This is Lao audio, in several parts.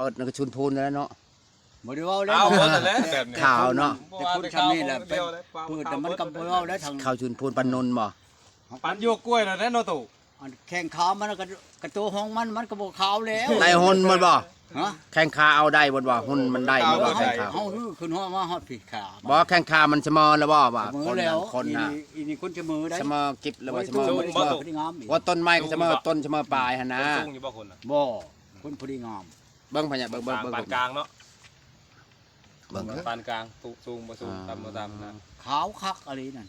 ເປີດນັ້ນກໍຊຸນພູນແລ້ວເນາະ. ບໍ່ໄດ້ເວົ້າແລ້ວ ເອົາເບິດແລ້ວແບບນີ້ ຂາວເນາະ. ແຕ່ຄົນຊ່ຳນີ້ແຫຼະ ເປີດແລ້ວມັນກໍບໍ່ເວົ້າແລ້ວທາງ ເຂົ້າຊຸນພູນປັນນົນບໍ່? ປັນຢູ່ກ້ວຍແລ້ວແຫຼະເນາະຕູ້. ອັນແຂ້ງຂາມັນກໍ ກະໂຕຂອງມັນ ມັນກໍບໍ່ຂາວແລ້ວ. ໄດ້ຫົນມັນບໍ່? ຮະ? ແຂ້ງຂາເອົາໄດ້ບໍ່? ຫຸ່ນມັນໄດ້ບໍ່ແຂ້ງຂາ? ເຮົາຮືຂຶ້ນຮອດມາຮອດພີ້ຂາ. ບໍ່ ແຂ້ງຂາມັນສະເໝີແລ້ວບໍ່? ວ່າຄົນ ຄົນນະ ອີນີ້ຄົນສະເໝີໄດ໋ ສະເໝີກິບແລ້ວວ່າ ສະເໝີ ບໍ່ ຕົ້ນໄມ້ກໍສະເໝີຕົ້ນ ສະເໝີປາຍຫັ້ນນະ. ສູງຢູ່ບໍ່ຄົນນະ? ບໍ່ ຄົນພໍດີງາມ. ເບິ່ງພະຍາ ເບິ່ງ ເບິ່ງ ເບິ່ງ ປານກາງເນາະ. ເບິ່ງ ປານກາງ ສູງ ສູງບໍ່ສູງ ຕ່ຳບໍ່ຕ່ຳນະ. ຂາວຄັກອີ່ຫຼີນັ້ນ.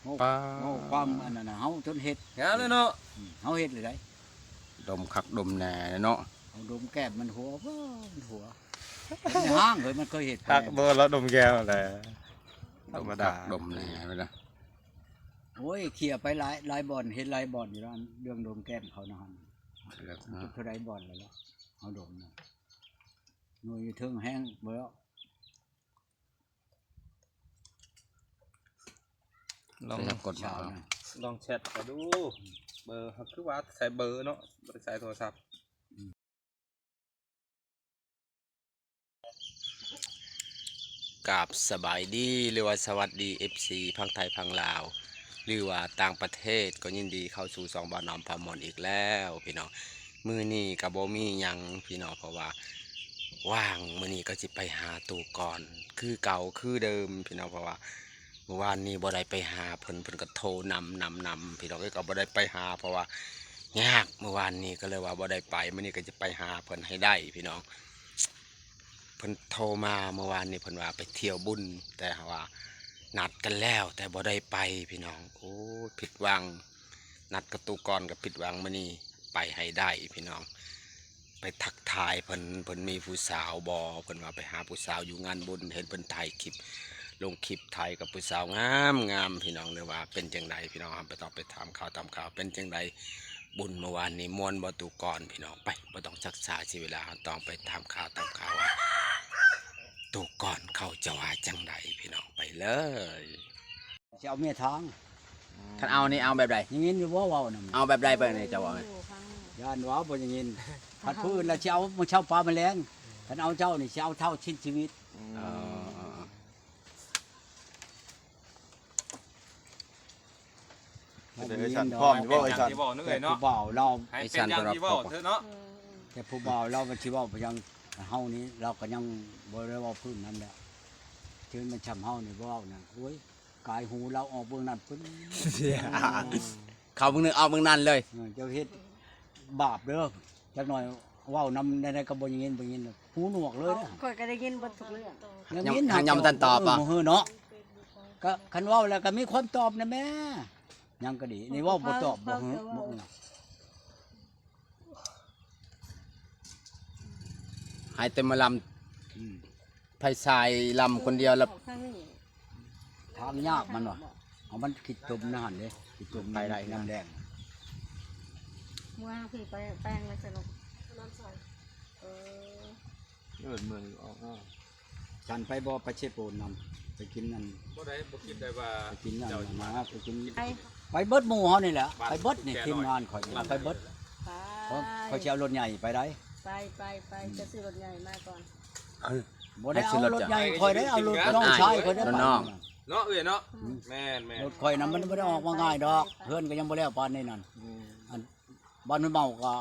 ໂອ້ ປາ ເວົ້າຄວາມອັນນັ້ນນະ ເຮົາຈົນເຮັດ ງາມເລີຍເນາະ. ອືມ ເຮົາເຮັດເລີຍໄດ໋. ດົມຄັກດົມແນ່ເນາະ. ເຮົາດົມແກ້ມມັນຫົວ ເອີ ມັນຫົວ ມັນຮ້າງເລີຍ. ມັນເຄີຍເຮັດ ຄັກບໍ່ລະດົມແກ້ມແຫຼະ. ດົມຄັກດົມແນ່ເລີຍນະ. ໂອ້ຍ ເຄຍໄປຫຼາຍ ຫຼາຍບ່ອນ ເຮັດຫຼາຍບ່ອນຢູ່ແລ້ວ ເລື່ອງດົມແກ້ມເຂົານະຫັ້ນ. ເທົ່າໃດບ່ອນແລ້ວລະ ເຮົາດົມນະ. ໜ່ວຍຢູ່ເທິງແຮງເບີ ລອງ ລອງແຊັດໄປດູ. ເບີ ຄືວ່າໃຊ້ເບີເນາະ ບໍ່ໄດ້ໃຊ້ໂທລະສັບ. ກາບສະບາຍດີ ຫຼືວ່າສະຫວັດດີ ເອັຟຊີ ຝັ່ງໄທຝັ່ງລາວ ຫຼືວ່າຕ່າງປະເທດ ກໍຍິນດີເຂົ້າສູ່ຊ່ອງບ່າວນ້ອມພາມ່ວນອີກແລ້ວພີ່ນ້ອງ. ມື້ນີ້ກໍບໍ່ມີຫຍັງພີ່ນ້ອງ ເພາະວ່າວ່າງ ມື້ນີ້ກໍຊິໄປຫາຕູ້ກ່ອນຄືເກົ່າຄືເດີມພີ່ນ້ອງ. ເພາະວ່າມື້ວານນີ້ບໍ່ໄດ້ໄປຫາເພິ່ນ ເພິ່ນກໍໂທນຳ ນຳ ນຳ ພີ່ນ້ອງເອີຍ ກໍບໍ່ໄດ້ໄປຫາ ເພາະວ່າຍາກ. ມື້ວານນີ້ກໍເລີຍວ່າບໍ່ໄດ້ໄປ ມື້ນີ້ກໍຈະໄປຫາເພິ່ນໃຫ້ໄດ້ພີ່ນ້ອງ. ເພິ່ນໂທມາເມື່ອວານນີ້ ເພິ່ນວ່າໄປທ່ຽວບຸນ ແຕ່ວ່ານັດກັນແລ້ວ ແຕ່ບໍ່ໄດ້ໄປພີ່ນ້ອງ. ໂອ້ຍ ຜິດຫວັງ ນັດກັບຕູ້ກ່ອນກໍຜິດຫວັງ. ມື້ນີ້ໄປໃຫ້ໄດ້ພີ່ນ້ອງ ໄປທັກທາຍເພິ່ນ ເພິ່ນມີຜູ້ສາວບໍ່? ເພິ່ນວ່າໄປຫາຜູ້ສາວຢູ່ງານບຸນ ເຫັນເພິ່ນຖ່າຍຄລິບ ລົງຄລິບຖ່າຍກັບຜູ້ສາວງາມໆ ພີ່ນ້ອງ. ຫຼືວ່າເປັນຈັ່ງໃດພີ່ນ້ອງ ເຮົາໄປຕ້ອງໄປຖາມຂ່າວຕາມຂ່າວ ເປັນຈັ່ງໃດ ບຸນເມື່ອວານນີ້ມ່ວນບໍ່ຕູ້ກ່ອນພີ່ນ້ອງ? ໄປ ບໍ່ຕ້ອງຊັກຊ້າເສຍເວລາ ເຮົາຕ້ອງໄປຖາມຂ່າວຕາມຂ່າວວ່າຕູ້ກ່ອນເຂົາຈະວ່າຈັ່ງໃດພີ່ນ້ອງ. ໄປເລີຍ. ຊິເອົາເມຍທາງ ຄັນເອົານີ້ເອົາແບບໃດ? ໄດ້ຍິນຢູ່ບໍ່ເວົ້ານຳ? ເອົາແບບໃດ? ໄປນີ້ເຈົ້າເວົ້າ ຢ້ານວ່າບໍ່ໄດ້ຍິນ. ຄັນຜູ້ອື່ນລະຊິເອົາມື້ເຊົ້າປາມະແລງ ຄັນເອົາເຈົ້ານີ້ຊິເອົາເທົ່າສິ້ນຊີວິດ. ເອີ ເອີ ເອີ ເປັນໄດ໋ສັນ ພ້ອມຢູ່ບໍ່ໄອ້ສັນ? ທີ່ເວົ້າເນາະ ເອື້ອຍເນາະ ຜູ້ບ່າວລາວ ໃຫ້ເປັນຢ່າງທີ່ເວົ້າເທີາະເນາະ. ແຕ່ຜູ້ບ່າວລາວມັນຊິເວົ້າໄປຫຍັງ ເຮົານີ້ລາວກໍຍັງບໍ່ໄດ້ເວົ້າພື້ນນັ້ນແຫຼະ. ເຖິງມັນຊ່ຳເຮົານີ້ບໍ່ເວົ້ານະ ໂອ້ຍ ກາຍຫູລາວອອກເບື້ອງນັ້ນປຶ້ງ ເຂົ້າເບື້ອງນີ້ອອກເບື້ອງນັ້ນເລີຍ. ເອີ ເຈົ້າເຮັດບາບເດີ ຈັກໜ່ອຍເວົ້ານຳແນວໃດກໍບໍ່ໄດ້ຍິນ ບໍ່ຍິນ ຫູໜວກເລີຍ. ຂ້ອຍກໍໄດ້ຍິນເບິດທຸກເລື່ອງ ຍັງ ຍັງບໍ່ທັນຕອບບໍ່? ເອີ ເນາະ ກໍຄັນເວົ້າແລ້ວກໍມີຄວາມຕອບນະແມ່. ຍັງກໍດີ ນີ້ເວົ້າບໍ່ຕອບບໍ່ເຮີ ບໍ່ເອີ. ໃຫ້ແຕ່ມາລຳ ອືມ ໄພສາຍລຳຄົນດຽວລະ ທາງຍາກມັນວ່າ ເອົາມັນຂີ້ຕົມນະຫັ້ນເດ້ ຂີ້ຕົມໄປໄດ້ຍາມແລງ. ເມື່ອພີ່ໄປແປງແລ້ວສະໜຸກ ເອີ ເອີ ເມືອງອອກ ເອີ ສັນໄປບໍ່? ໄປເຊໂປນນຳ ໄປກິນນັ້ນ ບໍ່ໄດ້ ບໍ່ຄິດໄດ້ວ່າ ໄປກິນນັ້ນນະ ໄປກິນ ໄປເບິດໝູ່ເຮົານີ້ແຫຼະ ໄປເບິດນີ້ ທີມງານຂ້ອຍນີ້ ໄປເບິດ. ຂ້ອຍຊິເອົາລົດໃຫຍ່ໄປໄດ໋. ໄປ ໄປ ໄປ ອືມ ຈະຊື້ລົດໃຫຍ່ມາກ່ອນ. ເອີ ບໍ່ໄດ້ເອົາລົດໃຫຍ່ຂ້ອຍໄດ໋ ເອົາລົດນ້ອງຊາຍຂ້ອຍໄດ້ໄປເນາະ ເອື້ອຍເນາະ. ອືມ ແມ່ນໆ ລົດຂ້ອຍນະມັນບໍ່ໄດ້ອອກມາງ່າຍດອກ ເຮືອນກໍຍັງບໍ່ແລ້ວປານນີ້ນັ້ນ. ອືມ ອັນ ບ້ານຫ້ວຍເມົາກໍ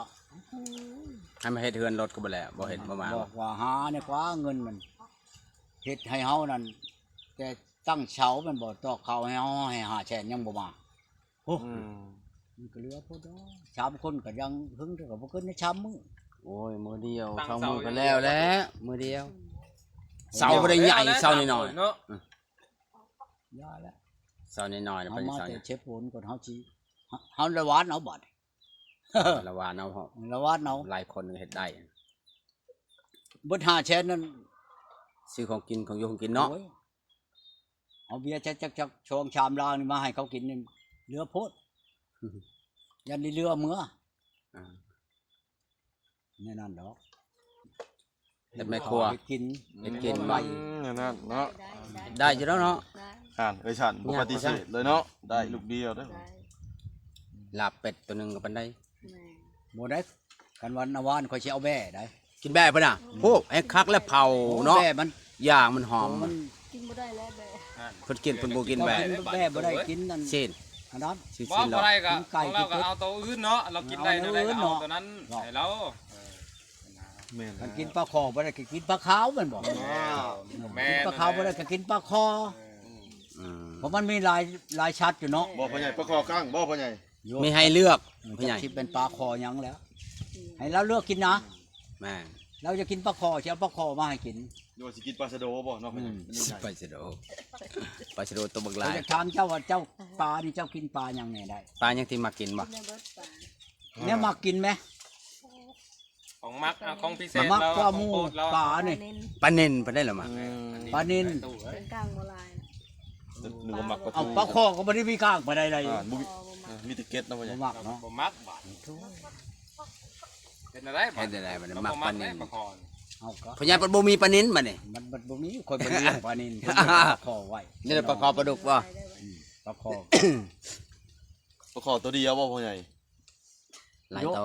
ໃຫ້ມາເຮັດເຮືອນລົດກໍບໍ່ແລ້ວ ບໍ່ເຮັດບໍ່ມາ. ບອກວ່າຫາແດ່ກວ່າເງິນນັ້ນ ເຮັດໃຫ້ເຮົານັ້ນ ແຕ່ຕັ້ງເສົາແມ່ນບໍ່ ຕອກເສົາໃຫ້ເຮົາໃຫ້ຫ້າແສນຍັງບໍ່ມາ. ໂອ້ ອືມ ມັນກໍເຫຼືອໂພດດອກ ສາມຄົນກໍຍັງເຖິງ ແຕ່ກໍບໍ່ເກີນໃນສາມມື້. ໂອ້ຍ ມື້ດຽວ ຕັ້ງ ສອງມື້ກໍແລ້ວແຫຼະ ມື້ດຽວ. ອືມ ເສົາບໍ່ໄດ້ໃຫຍ່ ເສົານ້ອຍໆ ເນາະ ອືມ ຢ່າແຫຼະ ເສົານ້ອຍໆ ເຮົາມາແຕ່ເຊໂປນກ່ອນ ເຮົາຊິ ເຮົາລະຫວ່ານເອົາບາດ ລະຫວ່ານເອົາ ລະຫວ່ານເອົາ ຫຼາຍຄົນເຮັດໄດ້. ເບິດຫ້າແສນນັ້ນ ຊື້ຂອງກິນ ຂອງຢູ່ຂອງກິນເນາະ. ໂອ້ຍ ເອົາເບຍຈັກໆ ສອງສາມລາງນີ້ມາໃຫ້ເຂົາກິນນີ້ເຫຼືອໂພດ ຢ້ານໄດ້ເຫຼືອເມືອ. ອ່າ ແນວນັ້ນດອກ ເຮັດແມ່ຄົວ ເຮັດກິນ ເຮັດກິນ ອືມ ບໍ່ ແນວນັ້ນເນາະ ໄດ້ ໄດ້ ໄດ້ຢູ່ແລ້ວເນາະ. ອ່ານ ເອີຍ ສັນບໍ່ປະຕິເສດເລີຍເນາະ ໄດ້ລູກດຽວເດີ. ລາບເປັດໂຕໜຶ່ງກໍປານໃດ. ແມ່ນ ບໍ່ໄດ້ ຄັນວ່ານະວານຂ້ອຍຊິເອົາແບ້ໄດ໋. ກິນແບ້ເພິ່ນນະ ໂອ້ ແຮງຄັກແລ້ວເຜົາເນາະ ແບ້ມັນ ຢ່າງມັນຫອມ ມັນກິນບໍ່ໄດ້ແລ້ວແບ້ ເພິ່ນກິນ ເພິ່ນບໍ່ກິນແບ້ ກິນແບ້ບໍ່ໄດ້ ກິນອັນຊີ້ນ ອັນນັ້ນ ຊີ້ນ ບໍ່ ຊີ້ນ ບໍ່ໄດ້ກໍ ຂອງລາວກໍເອົາໂຕອື່ນເນາະ ລາວກິນໄດ້ແນວໃດກໍເອົາໂຕນັ້ນໃຫ້ລາວ ແມ່ນ ຄັນກິນປາຄໍ່ບໍ່ໄດ້ກໍກິນປາຂາວແມ່ນບໍ່? ແມ່ນ ກິນປາຂາວບໍ່ໄດ້ກໍກິນປາຄໍ່ ອືມ ເພາະມັນມີຫຼາຍ ຫຼາຍສັດຢູ່ເນາະ ບໍ່ພໍ່ໃຫຍ່ ປາຄໍ່ກ້າງບໍ່ພໍ່ໃຫຍ່? ມີໃຫ້ເລືອກ ເອີ ພໍ່ໃຫຍ່ ຈັກຊິເປັນປາຄໍ່ຫຍັງແລ້ວ ໃຫ້ລາວເລືອກກິນນະ ແມ່ນ ລາວຢາກກິນປາຄໍ່ ຊິເອົາປາຄໍ່ມາໃຫ້ກິນ ຫຼືວ່າຊິກິນປາຊະໂດບໍ່ເນາະ ອືມ ປາຊະໂດ ປາຊະໂດໂຕບັກຫຼາຍ ຂ້ອຍຢາກຖາມເຈົ້າວ່າ ເຈົ້າ ປານີ້ເຈົ້າກິນປາຫຍັງແດ່ໄດ້? ປາຫຍັງທີ່ມັກກິນບໍ່? ແນວມັກກິນແມ? ຂອງມັກ ອາ ຂອງພິເສດ ມັກກວ່າໝູ່ ຂອງໂປດລາວ ປານີ້ ປານິນ ປານິນ ປານິນ ເປັນກ້າງບໍ່ຫຼາຍ ນຶກວ່າມັກປາທູ ເອົາ ປາຄໍ່ກໍບໍ່ໄດ້ມີກ້າງປານໃດໃດ ອ່າ ບໍ່ມີ ເອີ ມີແຕ່ເກັດເນາະ ບໍ່ມັກເນາະ ບໍ່ມັກບາດນີ້ ເຮັດແນວໃດບາດ ເຮັດແນວໃດບາດນີ້ ມັກປານິນ ເອົາກໍ ພະຍາດບໍ່ມີປານິນບາດນີ້ ມັນບໍ່ມີ ຂ້ອຍບໍ່ລ້ຽງປານິນ ຂ້ອຍລ້ຽງປາຄໍ່ໄວ້ ນີ້ປາຄໍ່ປາດຸກບໍ່? ອືມ ປາຄໍ່ ປາຄໍ່ໂຕດຽວບໍ່ພໍ່ໃຫຍ່? ຫຼາຍໂຕ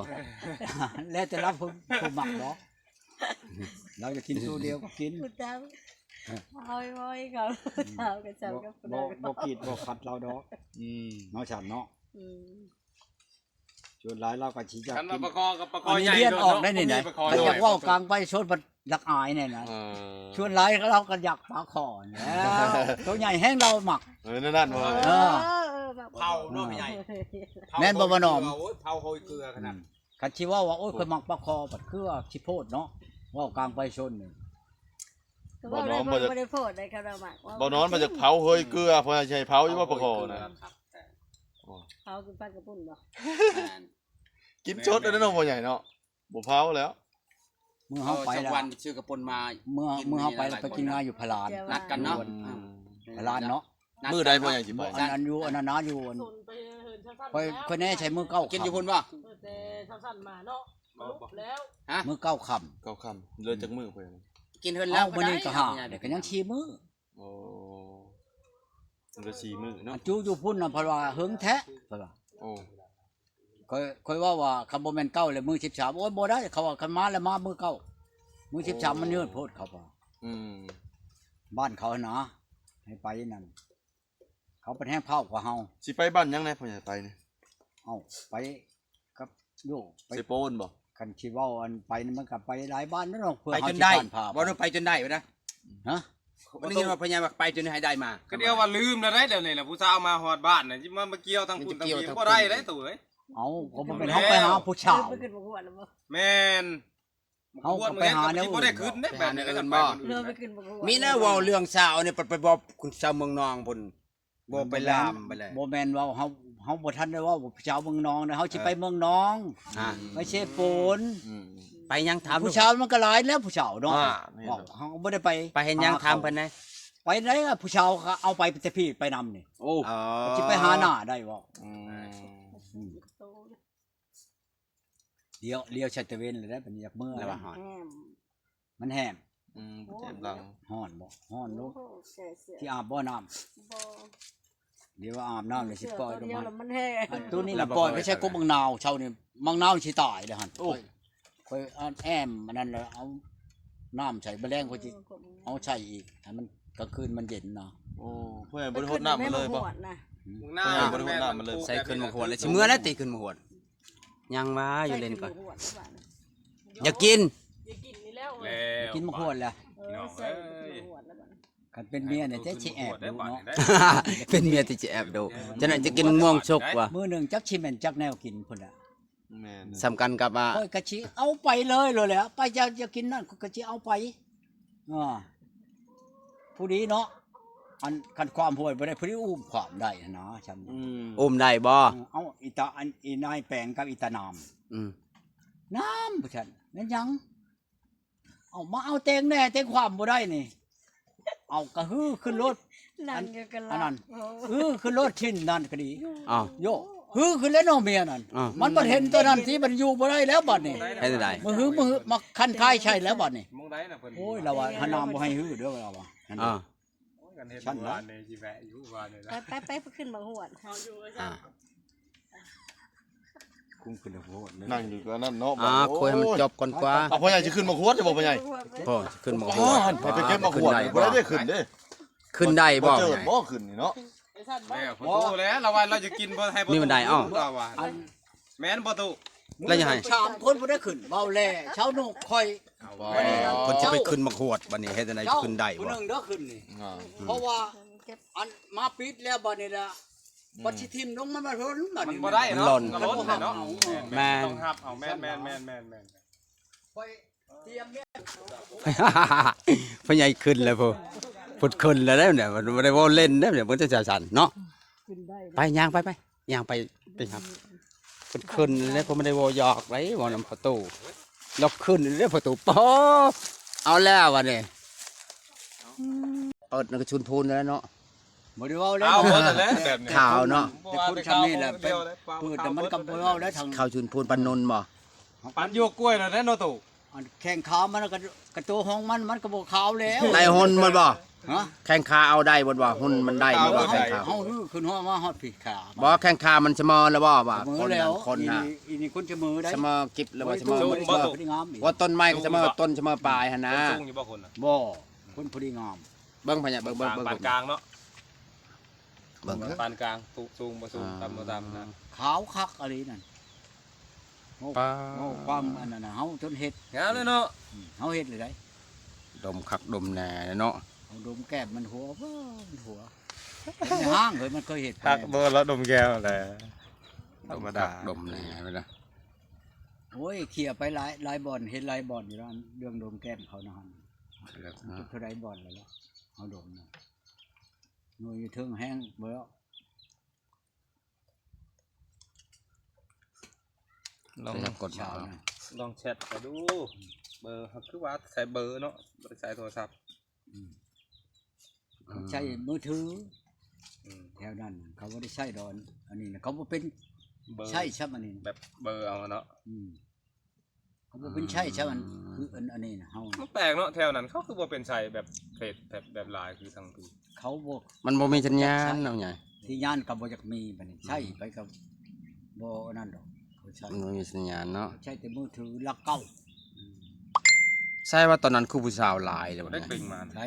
ແລ້ວແຕ່ລາວຜູ້ ຜູ້ມັກເນາະ ລາວຢາກກິນໂຕດຽວກໍກິນ ຜູ້ເຖົ້າ ເຮົາບໍ່ໃຫ້ເຂົາ ອືມ ເຮົາກໍຊ່າງກັບຜູ້ໃດ ບໍ່ ບໍ່ ບໍ່ກີດບໍ່ຂັດລາວດອກ ອືມ ເນາະ ຊັ້ນເນາະ ອືມ ສ່ວນຫຼາຍລາວກໍຊິຢາກກິນ ຄັນວ່າປາຄໍ່ກັບປາຄໍ່ໃຫຍ່ ອັນນີ້ລຽນອອກໄດ້ນີ້ນະ ບໍ່ມີປາຄໍ່ ຄັນຢາກເວົ້າກາງປະຊາຊົນ ຢາກອາຍແນ່ນະ ເອີ ສ່ວນຫຼາຍລາວກໍຢາກປາຄໍ່ແລ້ວ ໂຕໃຫຍ່ແຮງລາວມັກ ເອີ ນັ້ນໆ ເອີ ເອີ ເອີ ເຜົາເນາະ ພີ່ໃຫຍ່ ແມ່ນບໍ່ ບໍ່ໜອມ? ໂອ້ຍ ເຜົາໂຮຍເກືອຂະໜາດ ອືມ ຄັນຊິເວົ້າວ່າ ໂອ້ຍ ຂ້ອຍມັກປາຄໍ່ ບັດຄືວ່າຊິໂພດເນາະ ເວົ້າກາງປະຊາຊົນນີ້ ບໍ່ໜອມ ບໍ່ໄດ້ໂພດໃດ ຄັນວ່າມັກ ບໍ່ໜອມ ມັນຢາກເຜົາໂຮຍເກືອ ເພິ່ນໃຫ້ເຜົາຢູ່ບໍ່ປາຄໍ່ນະ ເຜົາກິນປາກະປຸ້ນບໍ່? ແມ່ນ ກິນສົດເລີຍເນາະ ພໍ່ໃຫຍ່ເນາະ ບໍ່ເຜົາແລ້ວ ມື້ເຮົາໄປແລ້ວ ວັນຊື້ກະປຸ້ນມາ ມື້ ມື້ເຮົາໄປແລ້ວໄປກິນງາຢູ່ພະລານ ນັດກັນເນາະ ອືມ ພະລານເນາະ ມື້ໃດພໍ່ໃຫຍ່ຊິໄປ? ອັນ ອັນຢູ່ ອັນນັ້ນນະ ຢູ່ອັນ ຂ້ອຍ ຂ້ອຍແນ່ໃສ່ມື້ເກົ້າ ກິນຢູ່ພຸ້ນບໍ່? ແຕ່ເຊົ້າສັ້ນມາເນາະ ມາລຸກແລ້ວ ຮະ ມື້ເກົ້າຄ່ຳ ເກົ້າຄ່ຳ ເຫຼືອຈັກມື້ພໍ່ໃຫຍ່? ກິນເຮືອນແລ້ວ ເອົ້າ ມື້ນີ້ກໍຫ້າ ເດ້ ກໍຍັງສີ່ມື້ ໂອ້ ມັນກໍສີ່ມື້ເນາະ ອັນຢູ່ ຢູ່ພຸ້ນນະ ເພິ່ນວ່າເຫິງແທ້ ເພິ່ນວ່າ ໂອ້ ຂ້ອຍ ຂ້ອຍເວົ້າວ່າ ຄັນບໍ່ແມ່ນເກົ້າແລ້ວມື້ສິບສາມ ໂອ້ຍ ບໍ່ໄດ້ ເຂົາວ່າຄັນມາແລ້ວມາມື້ເກົ້າ ມື້ສິບສາມມັນຍືດໂພດ ເຂົາວ່າ ອືມ ບ້ານເຂົາຫັ້ນນະ ໃຫ້ໄປນັ້ນ ເຂົາເປັນແຮງພ້າວກວ່າເຮົາ ຊິໄປບ້ານຫຍັງແດ່ພໍ່ໃຫຍ່ໄປນີ້? ເອົ້າ ໄປກັບ ໂຍ ໄປເຊໂປນບໍ່? ຄັນຊິເວົ້າອັນໄປນີ້ມັນກໍໄປຫຼາຍບ້ານເນາະ ເພື່ອເຮົາຊິຜ່ານຜ່າ ໄປຈົນໄດ້ ເວົ້າເລື່ອງໄປຈົນໄດ້ພຸ້ນນະ ຮະ ໄດ້ຍິນວ່າພໍ່ໃຫຍ່ວ່າໄປຈົນໃຫ້ໄດ້ມາ ກໍດຽວວ່າລືມແລ້ວໄດ໋ ດຽວນີ້ລະ ຜູ້ສາວມາຮອດບ້ານນະ ຊິມາ ມາກ່ຽວທາງພຸ້ນທາງພີ້ບໍ່ໄດ້ໄດ໋ ໂຕເອີຍ ເອົາ ກໍບໍ່ແມ່ນເຮົາໄປຫາຜູ້ສາວ ແມ່ນ ເຮົາກໍໄປຫາແນວອື່ນ ບໍ່ໄດ້ຂຶ້ນເດ້ ແບບນີ້ກໍໄປ ມີແນວເວົ້າເລື່ອງສາວນີ້ ໄປ ໄປບອກຜູ້ສາວເມືອງນອງພຸ້ນ ບໍ່ໄປລາມໄປເລີຍ ບໍ່ແມ່ນເວົ້າ ເຮົາ ເຮົາບໍ່ທັນໄດ້ເວົ້າວ່າຜູ້ສາວເມືອງນອງນະ ເຮົາຊິໄປເມືອງນອງ ອ່າ ໄປເຊໂປນ ອືມ ໄປຫຍັງ ຖາມ ຜູ້ສາວມັນກໍຫຼາຍແລ້ວ ຜູ້ສາວເນາະ ອ່າ ເຮົາກໍບໍ່ໄດ້ໄປ ໄປເຮັດຫຍັງ ຖາມເພິ່ນແດ່ ໄປໃດ ຜູ້ສາວກໍເອົາໄປແຕ່ພີ້ໄປນຳນີ້ ໂອ້ ຊິໄປຫາໜ້າໄດ້ບໍ່ ອືມ ອືມ ລ້ຽວ ລ້ຽວໃສ່ຕາເວັນແລ້ວໄດ໋ ບັດນີ້ຢາກເມືອແລ້ວ ແຫ້ງ ມັນແຫ້ງ ອືມ ແຫ້ງຫຼັງ ຮ້ອນບໍ່? ຮ້ອນໂລດ ໂອ້ໂຫ ຊິອາບບໍ່ນ້ຳ? ບໍ່ ດຽວອາບນ້ຳແລ້ວຊິປ່ອຍລົງມາ ອັນໂຕນີ້ລະປ່ອຍໄປໃສ່ກົກໝາກນາວ ເຊົ້ານີ້ໝາກນາວຊິຕາຍແລ້ວຫັ້ນ ໂອ້ ຂ້ອຍ ຂ້ອຍອັນແອ້ມອັນນັ້ນແລ້ວ ເອົານ້ຳໃສ່ ມື້ແລງຂ້ອຍຊິເອົາໃສ່ອີກ ໃຫ້ມັນ ກາງຄືນມັນເຢັນນະ ໂອ້ ພໍ່ໃຫຍ່ບໍ່ໄດ້ຫົດນ້ຳມັນເລີຍບໍ່? ໝາກນາວ ພໍ່ໃຫຍ່ບໍ່ໄດ້ຫົດນ້ຳມັນເລີຍ ໃສ່ຂຶ້ນໝາກຫວດແລ້ວ ຊິເມືອແລ້ວຕິ ຂຶ້ນໝາກຫວດ ຍັງວ່າຢູ່ເຫຼັ້ນກ່ອນ ຢາກກິນ ຢາກກິນໝາກຫວດແລ້ວ ເອີ ໃສ່ໝາກຫວດແລ້ວບັດນີ້ ຄັນເປັນເມຍນີ້ແທ້ຊິແອບດຸເນາະ ເປັນເມຍທີ່ຊິແອບດຸ ຈັ່ງນັ້ນຈະກິນໝາກມ່ວງສຸກວ່າ ມື້ໜຶ່ງຈັກຊິແມ່ນຈັກແນວກິນພຸ້ນລະ ແມ່ນ ສຳຄັນກັບວ່າ ຂ້ອຍກໍຊິເອົາໄປເລີຍໂລດແຫຼະ ໄປຢາກ ຢາກກິນນັ້ນ ຂ້ອຍກໍຊິເອົາໄປ ອ່າ ຜູ້ດີເນາະ ອັນ ຄັນຄວາມຫ້ວຍບໍ່ໄດ້ ຜູ້ດີອຸ້ມຄວາມໄດ້ຫັ້ນນະ ຊ່ຳ ອືມ ອຸ້ມໄດ້ບໍ່? ເອີ ເອົາອີຕາ ອັນ ອີນາຍແປງກັບອີຕານາມ ອືມ ນາມ ວ່າຊັ້ນ ແມ່ນຫຍັງ? ເອົາ ມາເອົາແຕງແດ່ ແຕງຄວາມບໍ່ໄດ້ນີ້ ເອົາກະຮືຂຶ້ນໂລດ ອັນນັ້ນ ອື ຂຶ້ນໂລດ ຊິນນັ້ນກະດີ ອ້າວ ໂຍ ຮືຂຶ້ນແລ້ວເນາະເມຍນັ້ນ ມັນບໍ່ເຫັນຕົວນັ້ນຕິ ມັນຢູ່ບໍ່ໄດ້ແລ້ວບັດນີ້ ເຮັດຈັ່ງໃດ ມາຮື ມາຮື ມາຄັນຄາຍໃສ່ແລ້ວບັດນີ້ ໂອ້ຍ ລາວວ່າ ຫັ້ນນາບໍ່ໃຫ້ຮືເດີ ລາວວ່າ ຫັ້ນ ຊັ້ນນະ ໄປ ໄປ ໄປຂຶ້ນໝາກຫວດ ອ່າ นั่งอยู่ก็นั่นเนาะ อ่า คุยให้มันจบก่อนกว่า เอาพ่อใหญ่สิขึ้นมาขวดจะบอกพ่อใหญ่ พ่อสิขึ้นมาขวด ไปเก็บมาขวด ขึ้นได้บ่ บ่ได้ขึ้นเด้ ขึ้นได้บ่ บ่เจิดบ่ขึ้นนี่เนาะ แม่ พ่อตู้แล้ว ละว่าเราจะกินบ่ให้พ่อ มีบันได เอ้า เราว่า แม่นบ่ตู้ แล้วจะให้ สามคนบ่ได้ขึ้น เบาแล ชาวโนก ข่อย เพิ่นสิไปขึ้นมาขวด บัดนี้เฮ็ดจั่งใด๋ขึ้นได้บ่ ผู้หนึ่งเด้อขึ้นนี่ อ่า เพราะว่า อันมาปิดแล้วบัดนี้ละ บัดสิถิ่มลงมันมาหล่นบัดนี้ มันบ่ได้เนาะ มันหล่น มันหล่นเนาะ แม่น ต้องฮับเอา แม่น แม่น แม่น แม่น แม่น ข่อยเตรียมเนี่ย พ่อใหญ่ขึ้นแล้วพุ้น พุ้นขึ้นแล้วเด้เนี่ย มันบ่ได้เว้าเล่นเด้เนี่ย เพิ่นจะสั่นเนาะ ไปย่างไป ไป ย่างไป ไปครับ พุ้นขึ้นแล้ว เพิ่นบ่ได้เว้าหยอกได๋ เว้านำพ่อตู้ ลอกขึ้นแล้วพ่อตู้ ปอ เอาแล้วบัดนี้ เปิดนั่นก็ชุนพูนแล้วเนาะ บ่ได้เว้าแล้ว เอาหมดแล้วแบบนี้ ข่าวเนาะ แต่คนทำนี่แหละ เปิดแต่มันก็บ่เว้าแล้วทาง ข่าวชุนพูนปันนนบ่ ปันโยกกล้วยแล้วเนาะตู้ อันแข้งขามันก็ กระโตห้องมัน มันก็บ่ขาวแล้ว ได้หนมันบ่ ฮะ แข้งขาเอาได้บ่ ว่าหนมันได้บ่ ว่าแข้งขา เฮาฮือขึ้นฮอดมาฮอดพี้ขา บ่ แข้งขามันเสมอแล้วบ่ ว่า เสมอแล้ว คนน่ะ อีนี่ อีนี่คนเสมอได้ เสมอกิบแล้วบ่ เสมอ บ่ เสมอ บ่ ว่าต้นไม้ก็เสมอต้นเสมอปลายหั่นนะ สูงอยู่บ่คนน่ะ บ่ คนพอดีงาม เบิ่งพะยะ เบิ่ง เบิ่ง เบิ่ง ปานกลางเนาะ เบิ่ง ปานกลาง สูง สูงบ่สูง อ่า ต่ำบ่ต่ำนะ ขาวคักอะลีนั่น โอ้ ปา โอ้ ความอันนั้นน่ะ เฮาจนเฮ็ด งามเลยเนาะ อืม เฮาเฮ็ดเลยได้ ดมคักดมแน่เนาะ เฮาดมแก้มมันหัว ว้า มันหัว มันห้างเฮ้ย มันเคยเฮ็ด คักบ่ แล้วดมแก้มแหละ ธรรมดา ดมคักดมแน่เวลา โอ้ย เคลียร์ไปหลาย หลายบ่อน เห็นหลายบ่อนอยู่แล้ว เรื่องดมแก้มเขานะ เลิกนะ จักเท่าใดบ่อนแล้วล่ะ เฮาดมนะ หน่วยอยู่เทิงแฮงเบิ่ง ลอง ไปกด เช้านะ ลองแชทไปดู เบอร์ คือว่าใช้เบอร์เนาะ บ่ได้ใช้โทรศัพท์ อืม เขาใช้มือถือ อืม แถวนั้นน่ะ เขาบ่ได้ใช้ดอน อันนี้น่ะ เขาบ่เป็น เบอร์ ใช้ซ้ำอันนี้น่ะ แบบเบอร์เอาเนาะ อืม เขาบ่เป็นใช้ซ้ำอัน อืม คืออัน อันนี้น่ะ เฮา มันแปลกเนาะ แถวนั้นเขาคือบ่เป็นใช้แบบเฟซ แบบ แบบไลน์ คือทางพี้ เขาบ่ มันบ่มีสัญญาณเนาะใหญ่ สัญญาณก็บ่อยากมีบัดนี้ ใช้ไปก็บ่อันนั้นดอก เขาใช้ มันบ่มีสัญญาณเนาะ ใช้แต่มือถือหลักเก้า อืม ใช่ว่าตอนนั้นคือผู้สาวหลายเลย ได้เปล่งมา ใช่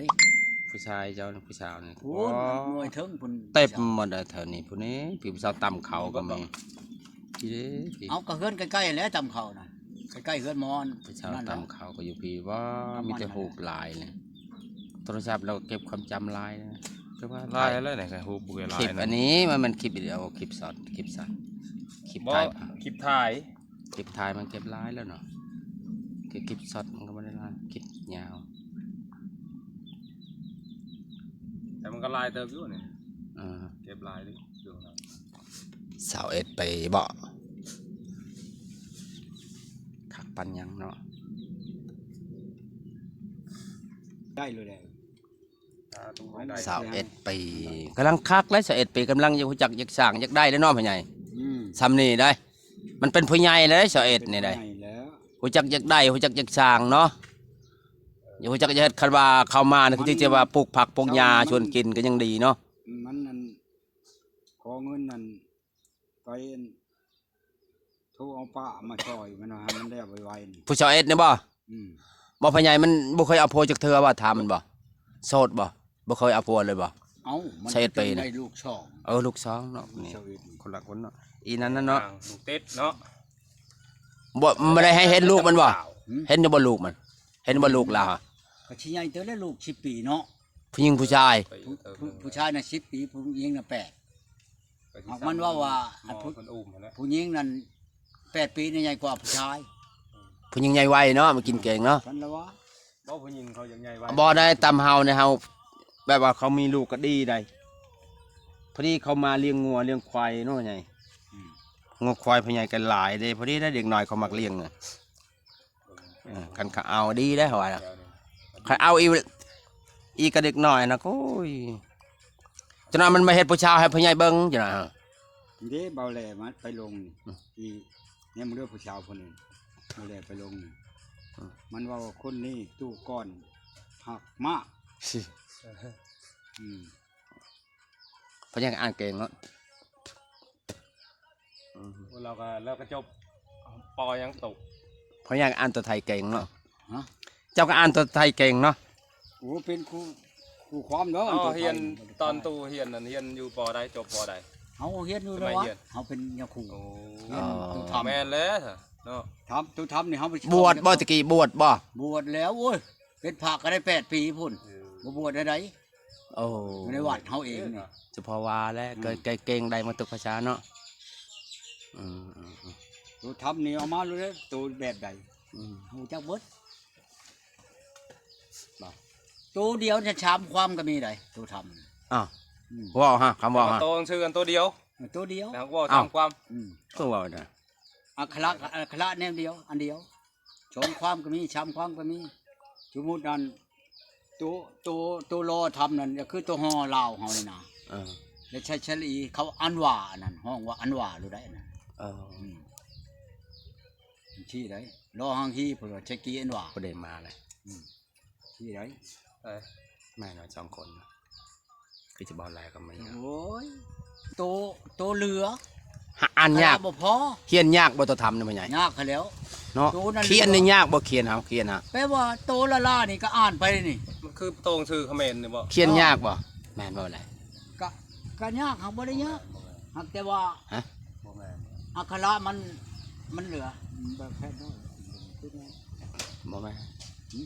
ผู้ชายเจ้า ผู้สาวนี่ โอ้ โอ้ หน่วยเทิงพุ้น เต็มหมดเลยแถวนี้พุ้นนี่ พี่ผู้สาวตำเขาก็มี พี่เด้ พี่ เอาก็เฮือนใกล้ๆแหละตำเขาน่ะ ใกล้ๆเฮือนหมอน ผู้สาวตำเขาก็อยู่พี่ ว่า มีแต่รูปหลายเลย โทรศัพท์เราเก็บความจำหลายนะ แต่ว่าหลายแล้วเนี่ย รูปบ่หลาย คลิป นะ อันนี้มัน มันคลิปวิดีโอ คลิปสด คลิปสั้น คลิป บ่ ถ่าย คลิปถ่าย คลิปถ่ายมันเก็บหลายแล้วเนาะ คลิป คลิปสดมันก็บ่ได้หลาย คลิปยาว แต่มันก็หลายเติบอยู่นี่ เออ เก็บหลายอยู่ ซาวเอ็ดปีบ่ คักปานหยังเนาะ ได้เลยแหละ สาธุให้ได้ ซาวเอ็ดปี กำลังคักเลย ซาวเอ็ดปี กำลังอยากรู้จักอยากสร้างอยากได้แล้วเนาะพ่อใหญ่ อืม ส่ำนี้ได้ มันเป็นผู้ใหญ่แล้ว ซาวเอ็ดนี่ได้ ใหญ่แล้ว รู้จักอยากได้ รู้จักอยากสร้างเนาะ อยากรู้จักอยากเฮ็ด คันว่าเข้ามานี่ คือสิว่าปลูกผักปลูกหญ้าชวนกินก็ยังดีเนาะ มันนั่น ขอเงินนั่น ไปอัน โทรเอาป้ามาช่อยมันว่าให้มันแล้วไวๆนี่ ผู้ซาวเอ็ดนี่บ่ อืม บ่ พ่อใหญ่มันบ่เคยเอาผัวจักเทื่อบ่ ถามมันบ่ โสดบ่ บ่เคยเอาผัวเลยบ่ เอ้า มัน ซาวเอ็ดปีนะ ได้ลูกสอง เออ ลูกสองเนาะ นี่ ซาวเอ็ด คนละคนเนาะ อีนั้นน่ะเนาะ ลูกติดเนาะ บ่ บ่ได้ให้เห็นลูกมันบ่ หืม เห็นอยู่บ่ลูกมัน เห็นบ่ลูกลาว ก็สิใหญ่เติบแล้ว ลูกสิบปีเนาะ ผู้หญิงผู้ชาย ผู้ ผู้ ผู้ชายน่ะสิบปี ผู้หญิงน่ะแปด หากมันเว้าว่า หมอ ผู้ เพิ่นอุ้มหั้นแหละ ผู้หญิงนั่นแปดปีนี่ใหญ่กว่าผู้ชาย ผู้หญิงใหญ่ไวเนาะ มากินเก่งเนาะ ซั่นละวะ บ่ ผู้หญิงเขาอยากใหญ่ไว บ่ได้ ตำเฮาเนี่ย เฮาแบบว่าเขามีลูกก็ดีได้ พอดีเขามาเลี้ยงงัวเลี้ยงควายเนาะใหญ่ อืม งัวควายพ่อใหญ่ก็หลายเด้ พอดีได้เด็กน้อยเขามักเลี้ยงน่ะ เออ คันเขาเอาดีได้เขาว่า คันเอาอีก อีกกับเด็กน้อยนะ โอ้ย จนว่ามันมาเฮ็ดผู้ชาวให้พ่อใหญ่เบิ่ง จนว่า เด้ เบาแหล่มาไปลงนี่ อืม อีเนี่ย มึงเด้อผู้ชาวคนนี้ เบาแหล่ไปลงนี่ อืม มันว่าคนนี้ตู้ก้อนหักมาก อืม เพิ่นยังอ่านเก่งเนาะ อืม เราก็ เราก็จบ ປໍຫຍັງໂຕ? ເພາະຫຍັງອ່ານຕົວໄທເກັ່ງເນາະ? ຮະ? ເຈົ້າກໍອ່ານຕົວໄທເກັ່ງເນາະ? ໂອ້ ເປັນຄູ ຄູຄວາມເນາະ ເອົາ ຕົວໄທ ຮຽນ ຕົວໄທ ຕອນໂຕຮຽນນັ້ນ ຮຽນຢູ່ປໍໃດ? ຈົບປໍໃດ? ເຮົາຮຽນຢູ່ໃນວັດ ສະໄໝຮຽນ ເຮົາເປັນຍາຄູ ໂອ້ ຮຽນ ອໍ ຕົວທຳ ແມ່ນແລ້ວເນາະ ທຳ ຕົວທຳນີ້ເຮົາໄປ ບວດບໍ່ ຕະກີ້ບວດບໍ່? ບວດແລ້ວ ໂອ້ຍ ເປັນພະກໍໄດ້ແປດປີພຸ້ນ ເອີ ບໍ່ບວດໃດໆ ໂອ້ ຢູ່ໃນວັດເຮົາເອງນີ້ ສະເພາະວ່າແຫຼະ ອືມ ເກັ່ງ ເກັ່ງໄດ້ໝົດທຸກພາສາເນາະ ອືມໆໆ ຕົວທຳນີ້ເອົາມາໂລດເດີ ໂຕແບບໃດ ອືມ ຮູ້ຈັກເບິດ ບໍ່ ໂຕດຽວຈະສາມຄວາມກໍມີໃດ ຕົວທຳ ອ້າວ ອືມ ເວົ້າຮະ ຄຳເວົ້າຮະ ໂຕໜັງສືອັນໂຕດຽວ ເອີ ໂຕດຽວ ແລ້ວເວົ້າ ອ້າວ ສາມຄວາມ ອືມ ຄືເວົ້ານະ ອັກຂະລະ ອັກຂະລະແນວດຽວ ອັນດຽວ ສອງຄວາມກໍມີ ສາມຄວາມກໍມີ ສົມມຸດອັນ ໂຕ ໂຕ ໂຕລໍທຳນັ້ນ ກໍຄືໂຕຫໍ່ລາວເຮົານີ້ນະ ເອີ ແລ້ວໃຊ້ສະຫຼະອີ ເຂົາອັນວ່າອັນນັ້ນ ຮ້ອງວ່າອັນວ່າໂລດໄດ໋ອັນນັ້ນ ເອີ ອືມ ທີ່ໃດ ລໍຮັງຮີ ເພິ່ນວ່າໃຊ້ກີອັນວ່າ ບໍ່ໄດ້ມາເລີຍ ອືມ ທີ່ໃດ ເອີ ມາເນາະ ສອງຄົນ ຄືຈະເວົ້າຫຼາຍກໍບໍ່ຍາກ ໂອ້ຍ ໂຕ ໂຕເຫຼືອ ຫາ ອ່ານຍາກ ພາລະບໍ່ພໍ ຮຽນຍາກບໍ່ ຕົວທຳນີ້ ພໍ່ໃຫຍ່? ຍາກຫັ້ນແຫຼ້ວ ເນາະ ໂຕນັ້ນ ຂຽນນີ້ຍາກບໍ່? ຂຽນເຮົາ ຂຽນຫາ ແປວ່າໂຕລະລານີ້ກໍອ່ານໄປນີ້ ມັນຄືໂຕໜັງສືຂະເໝນນີ້ບໍ່? ຂຽນຍາກບໍ່? ເອີ ແມ່ນບໍ່ແຫຼະ? ກະ ກະຍາກ ຫາກບໍ່ໄດ້ຍາກ ບໍ່ແມ່ນ ຫາກແຕ່ວ່າ ຮະ? ບໍ່ແມ່ນ ອັກຂະລະມັນ ມັນເຫຼືອ ມັນແບບແພດນ້ອຍ ບໍ່ແມ່ນ ຫຶ?